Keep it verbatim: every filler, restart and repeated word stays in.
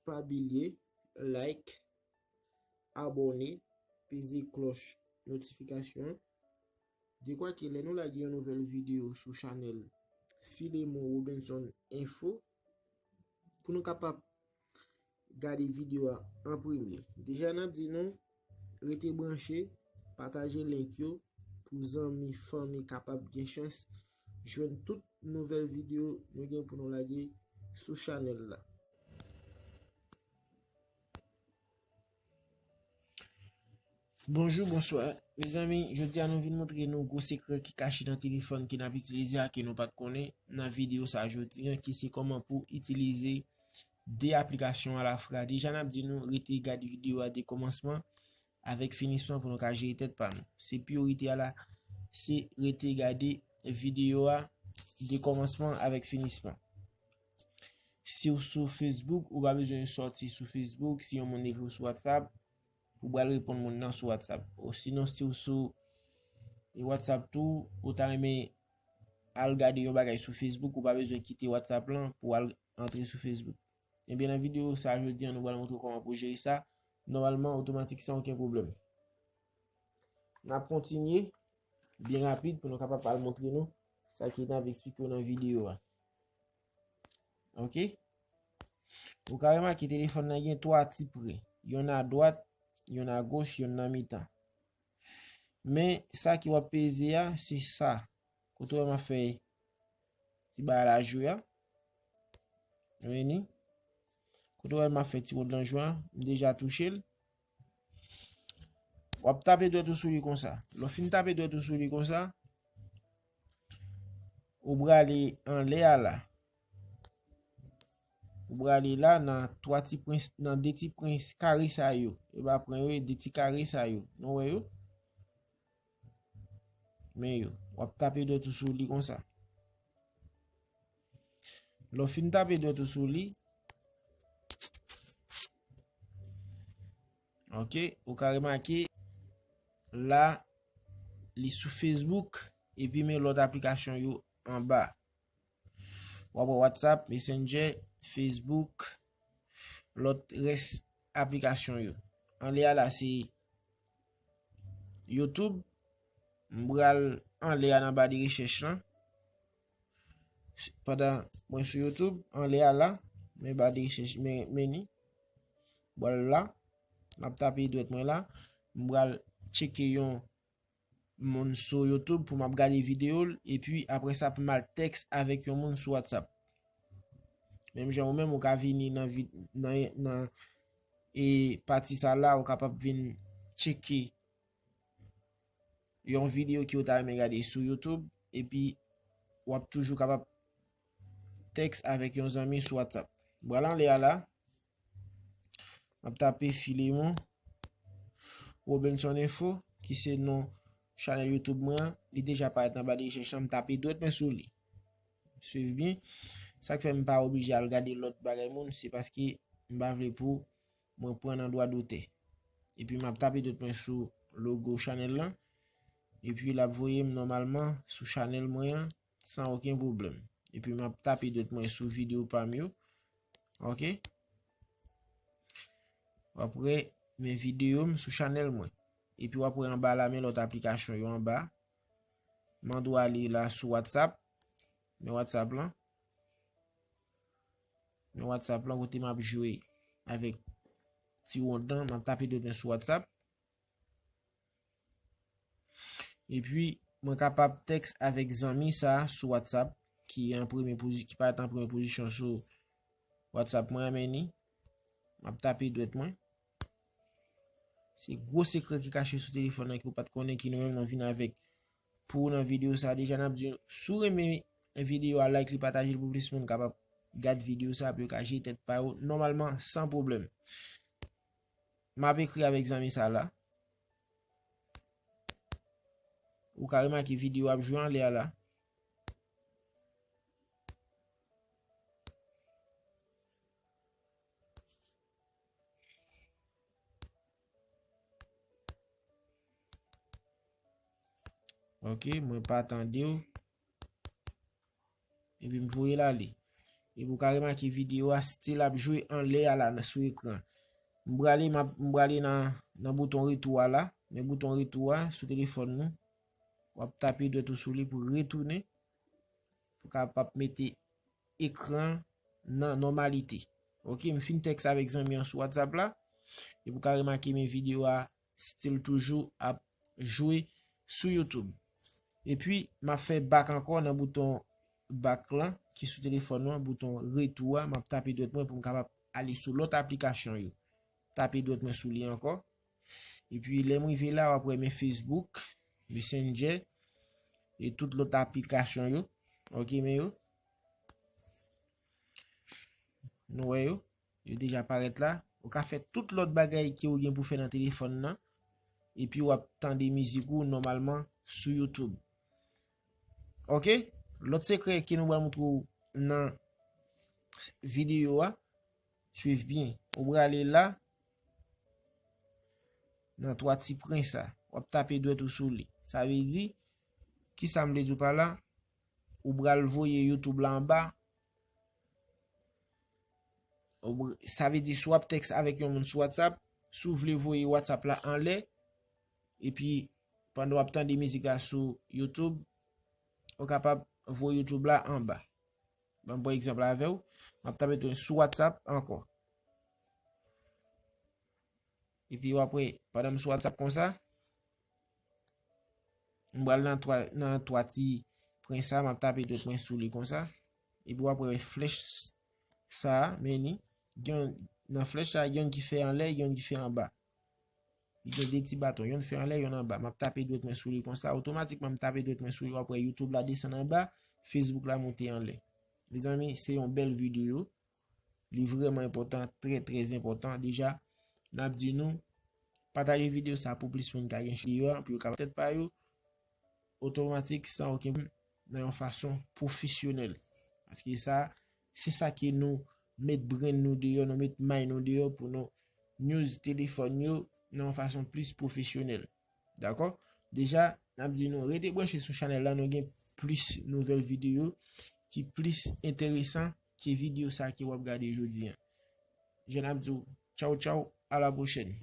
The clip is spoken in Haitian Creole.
pa bliye like, abòne, peze klòch notifikasyon an. Dekwa ke lè nou lage yon nouvèl videyo sou chanèl Filemon Robinson Info, pou nou kapab gade videyo a an premye. Deja n ap di nou, rete branche, pataje link yo pou zanmi, fanmi kapab gen chans jwenn tout nouvèl videyo nou gen pou nou lage sou chanèl la. Bonjou, bonswa. Mezanmi, jodi a nou vin montre nou gwo sekrè ki kache nan telefòn ke n ap itilize a, ke nou pa t konnen nan videyo sa jodi a, ki se kòman pou itilize de aplikasyon alafwa. Deja n ap di nou rete gade videyo a de kòmansman avèk finisman pou nou ka jere tèt pa nou. Se priyorite a la, se rete gade videyo a de kòmansman avèk finisman. Si w sou Facebook, ou pa bezwen sòti sou Facebook. Si yon moun ekri w sou WhatsApp, ou pral reponn moun nan sou WhatsApp. Osinon, si w sou WhatsApp tou, ou ta renmen al gade yon bagay sou Facebook, ou pa bezwen kite WhatsApp lan pou al antre sou Facebook. Ebyen, nan videyo sa a jodi a, nou pral montre w kòman pou jere sa. Nòmalman, otomatik, san okenn pwoblèm. N ap kontinye byen rapid pou nou kapab al montre nou sa ke n ap eksplike w nan videyo a. Oke? Ou ka remake telefòn nan gen twa ti pre. Yonn adwat, yonn agoch, yonn nan mitan. Men sa ke w ap peze a, se sa. Kote w wè m ap fè ti bagay la jwe a. Vini. Kote w wè m ap fè ti wòd lan jwe a, m deja touche l. W ap tape dwèt ou sou li konsa. Lè w fin tape dwèt ou sou li konsa, ou prale anlè a la. Ou prale la nan twa ti pwen, nan de ti pwen kare sa yo. E pa pwen yo, e de ti kare sa yo. Nou wè yo? Men yo. W ap tape dwèt ou sou li konsa. Lè w fin tape dwèt ou sou li, oke, ou ka remake la, li sou Facebook, epi men lòt aplikasyon yo anba. W ap wè WhatsApp, Messenger, Facebook, lòt rès aplikasyon yo. Anlè a la, se YouTube. M pral anlè a nan ba de rechèch lan. Pandan mwen sou YouTube, anlè a la, men ba de rechèch, men, men ni. M pral la, m ap tape dwèt mwen la. M pral tcheke yon moun sou YouTube pou m ap gade videyo l, epi apre sa pou m al tèks avèk yon moun sou WhatsApp. Menm jan ou menm, ou ka vini nan vi-, nan, nan, e, pati sa la, ou kapab vin tcheke yon videyo ke w ta renmen gade sou YouTube, epi w ap toujou kapab tèks avèk yon zanmi sou WhatsApp. M pral anlè a la. M ap tape Filemon Robinson Info, ki se non chanèl YouTube mwen an. Li deja parèt anba de rechèch lan, m tape dwèt mwen sou li. Swiv byen. Sa k fè m pa oblije al gade lòt bagay moun, se paske m pa vle pou mwen pran nan dwa dotè. Epi m ap tape dwèt mwen sou logo chanèl lan. Epi l ap voye m nòmalman sou chanèl mwen an san okenn pwoblèm. Epi m ap tape dwèt mwen sou videyo pa m yo. Oke? W ap wè men videyo m sou chanèl mwen. Epi w ap wè anba la, men lòt aplikasyon yo anba. Mande w ale la sou WhatsApp. Men WhatsApp lan. Men WhatsApp lan kote m ap jwe avèk ti wonn nan, m ap tape dwèt mwen sou WhatsApp. Epi, mwen kapab tèks avèk zanmi sa a sou WhatsApp, ki an premye pozi-, ki parèt an premye pozisyon sou WhatsApp mwen, men ni. M ap tape dwèt mwen. Se gwo sekrè ki kache sou telefòn nan ke w pa t konnen, ke nou menm nou vin avèk pou w nan videyo sa a. Deja n ap di w, si w renmen videyo a, like li, pataje l pou plis moun kapab gad videyo sa a, pou yo ka jere tèt pa yo nòmalman san pwoblèm. M ap ekri avèk zanmi sa la. Ou ka remake videyo ap jwe anlè a la. Oke, mwen pa tande w. Epi m voye l ale. Epi ou ka remake videyo a still ap jwe anlè a la nan, sou ekran. M prale, m ap, m prale nan, nan bouton retou a la. Men bouton retou a sou telefòn nou. W ap tape dwèt ou sou li pou retounen. Pou kapab mete ekran nan nòmalite. Ok, m fin tèks avèk zanmi an sou WhatsApp la. Epi ou ka remake men videyo a still toujou ap jwe sou YouTube. Epi, m ap fè back ankò nan bouton back lan ki sou telefòn mwen, bouton retou a, m ap tape dwèt mwen pou m kapab ale sou lòt aplikasyon yo. Tape dwèt mwen sou li ankò. Epi, lè m rive la, w ap wè men Facebook, Messenger, e tout lòt aplikasyon yo. Ok, men yo. Nou wè yo. Yo deja parèt la. Ou ka fè tout lòt bagay ke ou gen pou fè nan telefòn nan. Epi w ap tande mizik ou nòmalman sou YouTube. Ok? Lòt sekrè ke nou pral montre w nan videyo a, swiv byen. Ou prale la, nan twa ti pwen sa. W ap tape dwèt ou sou li. Sa vle di, ki sa m vle di w pa la? Ou pral voye YouTube la anba. Ou pr-, sa vle di, si w ap tèks avèk yon moun sou WhatsApp, si w vle voye WhatsApp la anlè, epi pandan w ap tande mizik la sou YouTube, ou kapab voye YouTube la anba. Ban m pran egzanp la avè w, m ap tape tou sou WhatsApp ankò. Epi w ap wè, pandan m sou WhatsApp konsa, m pral nan twa, nan twa ti pwen sa, m ap tape dwèt mwen sou li konsa. Epi w ap wè flèch sa, men li, gen, nan flèch sa, gen yon ki fè anlè, gen yon ki fè anba. Li gen de ti baton, yonn fè anlè, yonn anba. M ap tape dwèt mwen sou li konsa, otomatikman m tape dwèt mwen sou li, w ap wè YouTube la desann anba, Facebook la monte anlè. Mezanmi, se yon bèl videyo. Li vrèman enpòtan, trè, trè enpòtan. Deja, n ap di nou, pataje videyo sa pou plis moun ka gen videyo a, pou yo kapab tèt pa yo, otomatik, san okenn pwoblèm, nan yon fason pwofesyonèl. Paske sa, se sa ke nou met brain nou deyò, nou met mind nou deyò pou nou use telefòn yo nan yon fason plis pwofesyonèl. Dakò? Deja, n ap di nou rete branche sou chanèl la, nou gen plis nouvèl videyo ki plis enteresan ke videyo sa ke w ap gade jodi a. Je n ap di w, tchaw, tchaw, a la pwochèn.